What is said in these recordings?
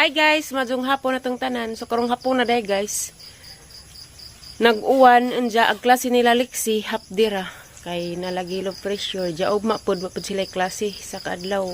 Hi guys, madung hapon na tong tanan. So karong hapon na day guys. Nag-uwan anja ang klase nila Lexi hapdira kay nalagi low pressure. Jaob mapod mapod sila klase sa kaadlaw.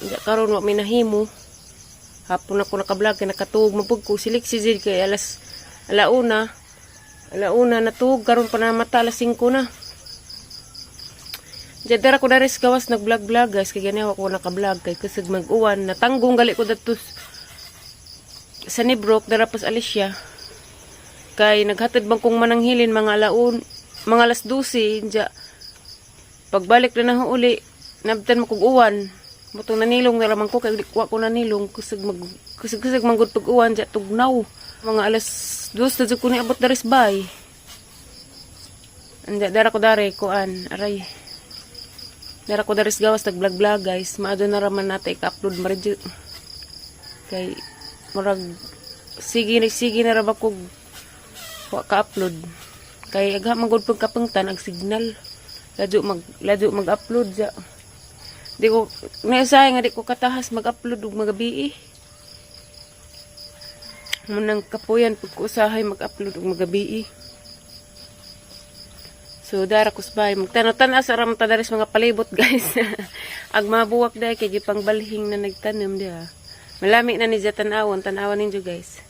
Anja karon wa mi nahimo. Hapon ako naka-vlog kay nakatuog mapud ko si Lexi jud kay alas alauna. Alauna natuog karon pa na mata alas 5 na. Diyan dara ko daris gawas nag-vlog-vlog guys kay gani ako naka-vlog kay kusog mag-uwan natanggong gali ko datos sa Nibrok dara pas Alicia kay naghatod bang kong mananghilin mga alaun mga alas 12 diya pagbalik na na uli nabtan mo kog uwan mutong nanilong na raman ko kay di wa ko nanilong kusog mag kusog kusog manggod pag uwan diya tugnaw mga alas 2 na jud ko niabot daris bay. Anja dara ko dare kuan aray. Dara ko daris gawas nag vlog vlog guys. Maadto na raman natin i-upload maridyo. Kay murag sige na sige na ra ba kog wa ka-upload. Kay agha man gud pag kapangtan ang signal. Ladyo mag-upload ja. Di ko nausahay nga di ko katahas mag-upload og magabi. Munang kapuyan pag ko usahay mag-upload og magabi. So dara ko sa bahay. Magtanaw-tanaw sa ramta daris mga palibot guys. Ag mabuwak dahil kay gipang balhing na nagtanom diha. Malami na ni siya tan-awon. Tan-awan ninyo guys.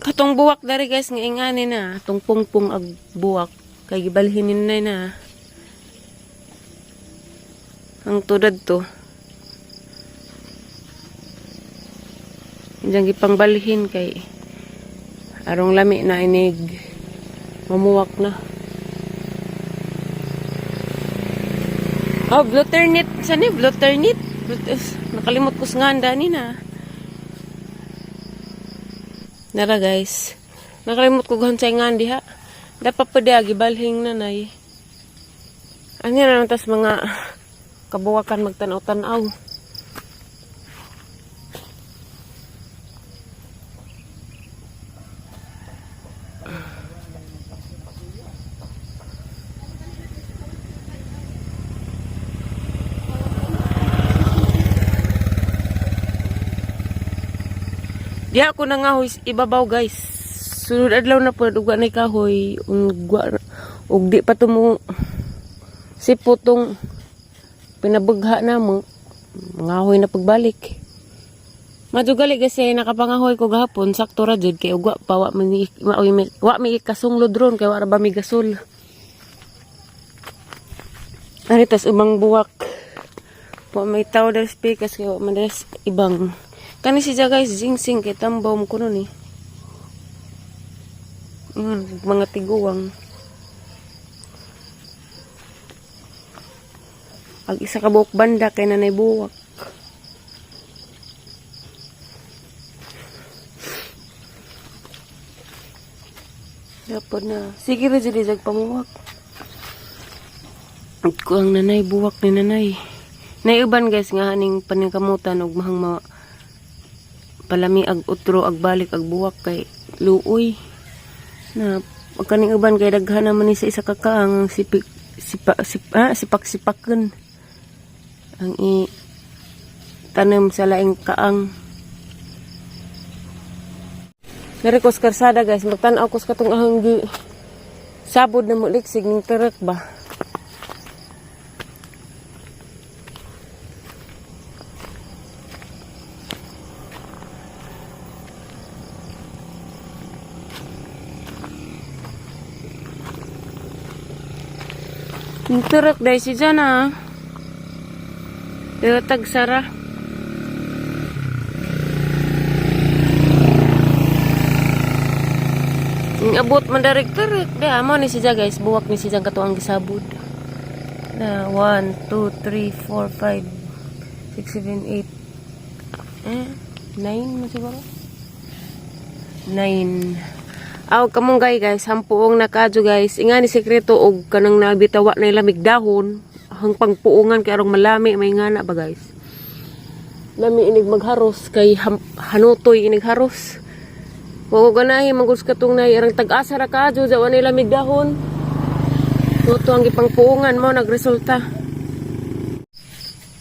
Katong buwak dari guys nga ingani na. Atong pungpong ag buwak. Kay gibalhin ni na. Ang tudad to. Diyan gipangbalhin kay arong lami na inig mamuwak na. Oh, blue ternit. Saan ni? Blue ternit? Nakalimot ko sa nganda ni na. Nara guys. Nakalimot ko gansay nga diha. Dapat pa diha, gibalhing na nay. Ano na lang tas mga kabuwakan magtanaw-tanaw. Diha ako nangahoy ibabaw guys. Sunod adlaw na po ugwa na kahoy ugwa ug di pa tumo sipot tong pinabagha na mo mangahoy na pagbalik. Madugali kasi nakapangahoy ko gahapon sakto ra jud kay ugwa pa wa mi wa mi kasunglod ron kay wa ra ba mi gasol. Ari tas ubang buwak. Po may tao dali speakers kay wa man dali ibang. Kani siya guys, jingsing kay tambaw mo kuno ni. Mga tiguang. Ag isa ka buok banda kay nanay buwak. Dapat na. Sige ra jud jag pamuwak. Ko ang nanay buwak ni nanay. Naiuban guys nga haning paningkamutan og mahang ma palami ag utro ag balik ag buwak kay luoy na pag kaning uban kay daghan naman ni sa isa ka kaang ang sipik sipa, sip, ah, sipak sipaken ang i tanom sa laing kaang. Nari ko sa karsada guys, magtan-aw ko sa katong ahang gi sabod na mo liksig ning truck ba. Ning truck dahil si Jana. Pero tagsara. Ning abot man direct truck. Di mo ni siya guys, buwak ni siya katuang gisabod. Na 1 2 3 4 5 6 7 8 eh 9 mo siguro. 9. Aw kamunggay guys, hampuong nakadyo guys. Inga ni sekreto og kanang nabitawa na lamig dahon. Hang pangpuungan kay arong malami may ngana ba guys. Lami inig magharos kay hanutoy inig haros. Wa ko ganahi manggod sa katong nay arang tag-asa ra kadyo jawa ni lamig dahon. Tuto ang gipangpuungan mo nagresulta.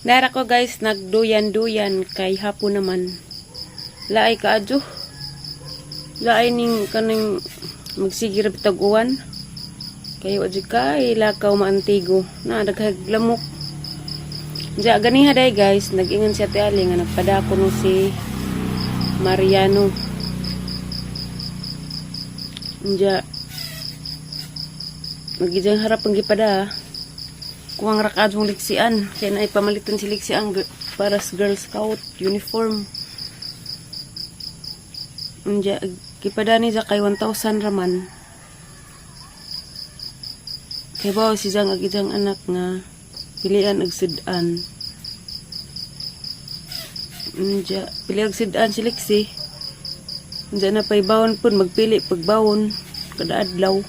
Dara ko, guys, nagduyan-duyan kay hapon naman. Laay kaadyo. Laay ning kaning magsige ra bitag uwan. Kayo adyo kay lakaw maantigo. Na daghag lamok. Diya ganiha day, guys, nag-ingon si Ate Ali nga nagpadako no si Mariano. Diya Magijang harap ang gipada. Kuwang ra kaadong liksian. Kaya na ipamalitan si liksian para sa Girl Scout uniform. Unja, gipada ni kay 1,000 raman. Kay bawo si Jang ag ijang anak nga pilian og sud-an. Unja, pili og sud-an si Lexi. Unja na pay bawon pud magpili pagbawon kada adlaw.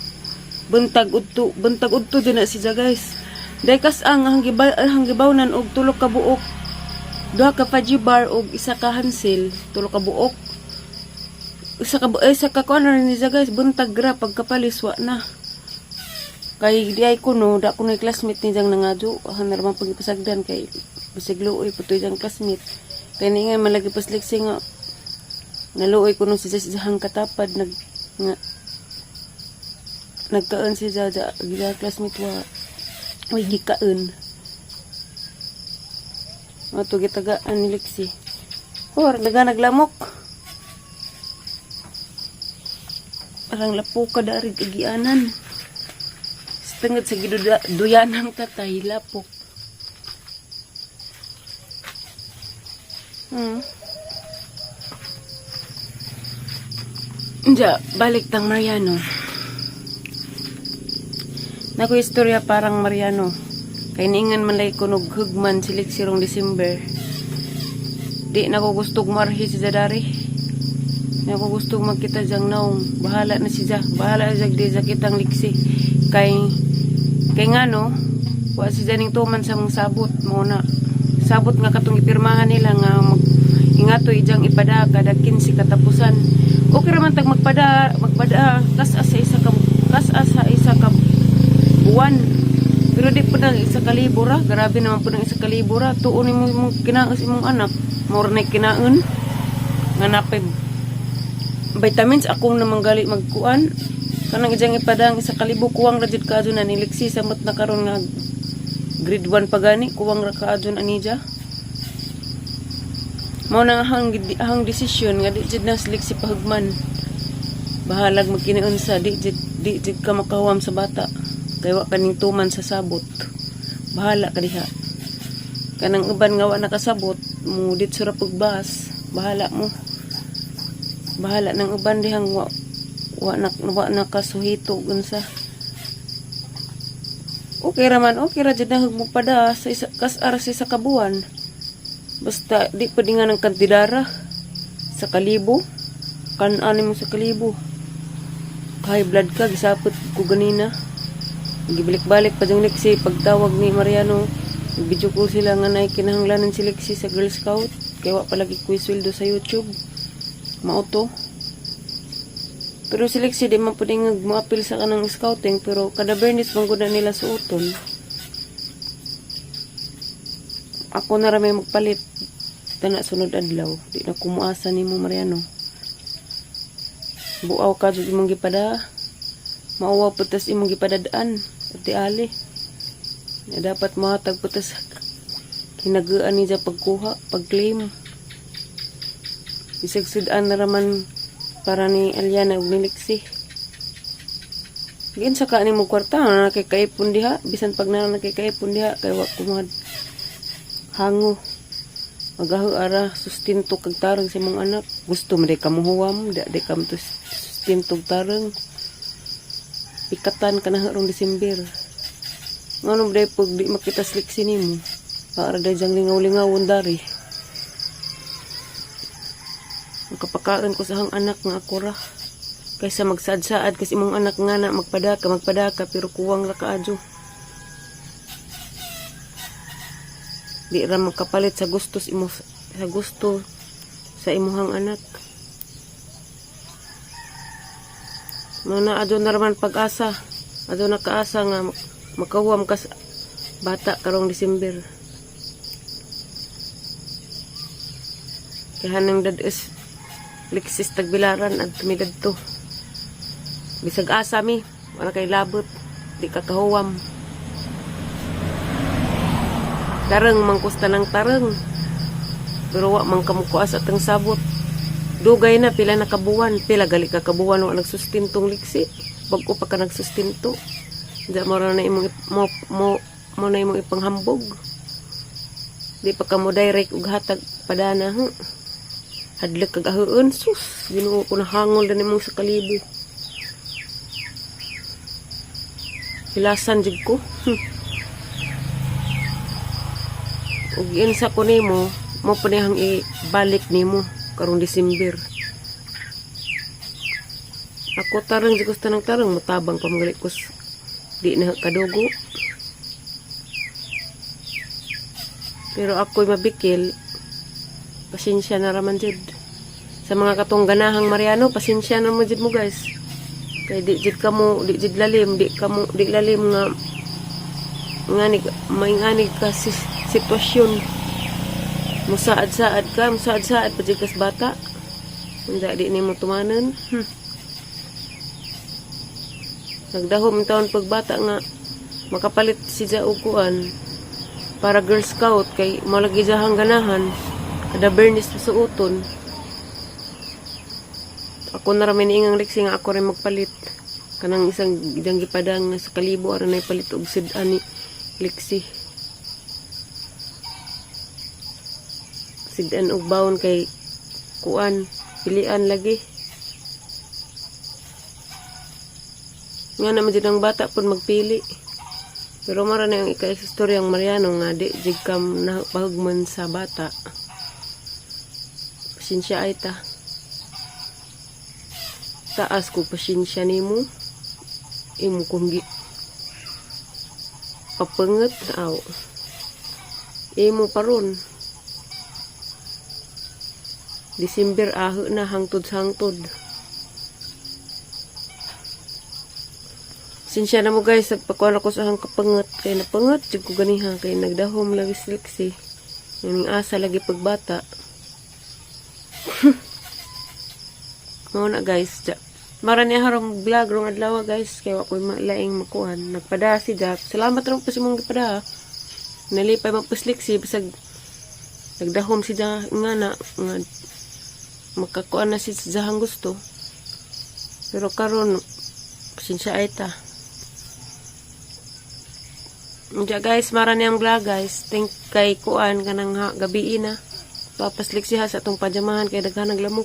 Buntag udto din na siya, guys. Dahil kas ang gibawnan og tulo ka buok. Duha ka fudgy bar og isa ka Hansel, tulo ka buok. Isa ka kuan ni siya, guys, buntag ra pagkapalis wa na. Kay di ay kuno, da kuno classmate ni jang nangadyo, han ra man pagipasagdan kay bisag luoy putoy jang classmate. Kay ni nga malagi pasliksi nga naluoy kuno si sa hang katapad nag nga nagkaon si Jaja, gila classmate wa. Uy, gikaon. Ato gitagaan ni Lexi. Oh, daga naglamok. Parang lapo ka dari agianan. Sa tungod sa giduyanang tatay, lapok. Diya, balik tang Mariano. Nako istorya parang Mariano. Kay niingan man lay kunog hugman silik sirong December. Di na ko gustog marhi si Jadari. Di ako gustog magkita jang naong. Bahala na si Ja. Bahala na siya di sa kitang liksi. Kay ngano, wa si ning tuman sa mong sabot mo na. Sabot nga katong ipirmahan nila nga mag ingato ijang ipada kada 15 katapusan. Okay ra man tag magpada magpada kas sa isa ka buwan. Pero di po nang 1,000 ra. Grabe naman po nang 1,000 ra. Tuon mo imong kinaon sa imong anak. Mura na kinaon. Nga napay vitamins akong namang gali magkuan. Kanang ijang ipadang 1,000 kuwang ra jud kaadto na niliksi samot na karon nga grade 1 pa gani kuwang ra kaadto anija. Mao na nga hang desisyon nga di jud na siliksi pahugman. Bahalag magkinaunsa, di jud ka makahuam sa bata. Kay wa kaning tuman sa sabot. Bahala ka diha. Kanang uban nga wa nakasabot, mo ditso ra pagbas. Bahala mo. Bahala ng uban dihang wa nakasuhito unsa. Okay ra man, okay ra jud na mo pada sa isa, kas ara sa isa ka buwan. Basta di pa nga ng kantidara sa kalibo. Kan ani mo sa kalibo. High blood ka, gisapot ko ganina. Gibalik-balik pa jung Lexi pagtawag ni Mariano. Video ko sila nga nay kinahanglanan si Lexi sa Girl Scout. Kay wa palagi ko sweldo sa YouTube. Mauto. Pero si Lexi di man pwede nga moapil sa kanang scouting, pero kada Bernis man gud na nila suoton. Ako na ra may magpalit. Tana sunod adlaw. Di na kumuasa nimo, Mariano. Buaw ka jud imong gipada. Mauwaw putas imong gipadadaan. Ate Ali. Na dapat mohatag putas hinagaan ni pagkuha, pag-claim. Bisag sudan na raman para ni Aliana ug ni Lexi. Giunsa ka nimo kwarta na nakikaipon diha, bisan pag na nakikaipon diha kay wa ko hango. Magaho ara sustinto kag tarang sa imong anak. Gusto mo di ka mohuwam, di, di ka mo sustinto tarang. Pikatan ka na harong December. Ngano ba pag di makita sliksi nimo? Para day jang lingaw-lingawon dari. Makapakaon ko sa hang anak nga ako ra. Kaysa magsaad-saad kasi imong anak nga na magpadaka, magpadaka pero kuwang ra kaadyo. Di ra magkapalit sa gusto sa imuhang anak. Mana adto na raman pag-asa. Adto nakaasa nga makahuam kas bata karong December. Kaya nang dad-is Lexis Tagbilaran at tumidad to. Bisag asa mi, wala kay labot, di ka kahuwam. Tareng mangkusta ng tareng. Pero wa man kamukuas atang sabot. Dugay na pila na kabuwan, pila gali ka kabuwan wa nagsustintong liksi. Bag-o pa ka nagsustinto. Di mo ra na imong mo na imong ipanghambog. Di pa ka mo direct og hatag padana ha. Hadlok kag ahuon, sus, Ginoo ko, nahangol na nimong sa kalibo. Hilasan jud ko. Ug insa ko nimo, mo pa niyang ibalik nimo karong December. Ako tarang jud ko sa tanang tarang, mutabang pa magali ko di na kadugo. Pero ako'y mabikil, pasensya na raman jud. Sa mga katong ganahang Mariano, pasensya na mo jud mo, guys. Kay di jud kamo, di jud lalim, di kamo, di lalim nga nganig mainganig ka si sitwasyon. Musaad-saad ka, musaad-saad pa jud kas bata. Hindi di nimo tumanan. Nagdahom taon pagbata nga makapalit si ja og kuan para Girl Scout kay mo lagi jahang ganahan kada Bernice pasuoton. Ako na ramen ingang liksi nga ako rin magpalit kanang isang idang gipadang nga sa kalibo aron nay palit og sid ani liksi sidan og bawon kay kuan pilian lagi. Nga naman jud ang bata pud magpili. Pero mara na yung ika-istoryang Mariano nga di jud kam napahugman sa bata. Pasensya ay ta. Taas ko pasensya nimo. Imo kong gi papenget aw. Imo paron. December aho na hangtod sa hangtod. Sinsya na mo, guys, nagpakuan ako sa ahang kapangat. Kay napangat, jud ko ganiha. Kay nagdahom lagi siliksi. Yung asa lagi pagbata. Mao na, guys. Ja. Mara niya harong vlog rong adlaw, guys. Kay wa ko'y laing makuan. Nagpada si Jack. Salamat ron po si mong gipada. Nalipay magpasliksi. Bisag nagdahom si Jack nga na nga makakuan na si Jahang gusto. Pero karon pasensya ay ta. Diya, guys, mara niyang vlog, guys. Thank kay kuan kanang ha, gabi na. Papaslik siya sa atong pajamahan kay daghan lamok.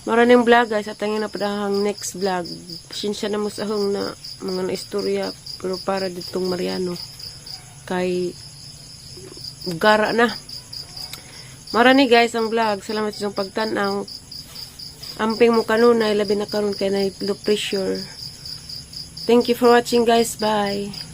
Mara niyang vlog, guys, at ang na padahang next vlog. Pasensya na mo sa ahong na mga na istorya pero para ditong Mariano kay gara na. Mara ni, guys, ang vlog. Salamat sa inyong pagtanaw. Amping mo kanunay, labi na karon kay na low pressure. Thank you for watching, guys. Bye.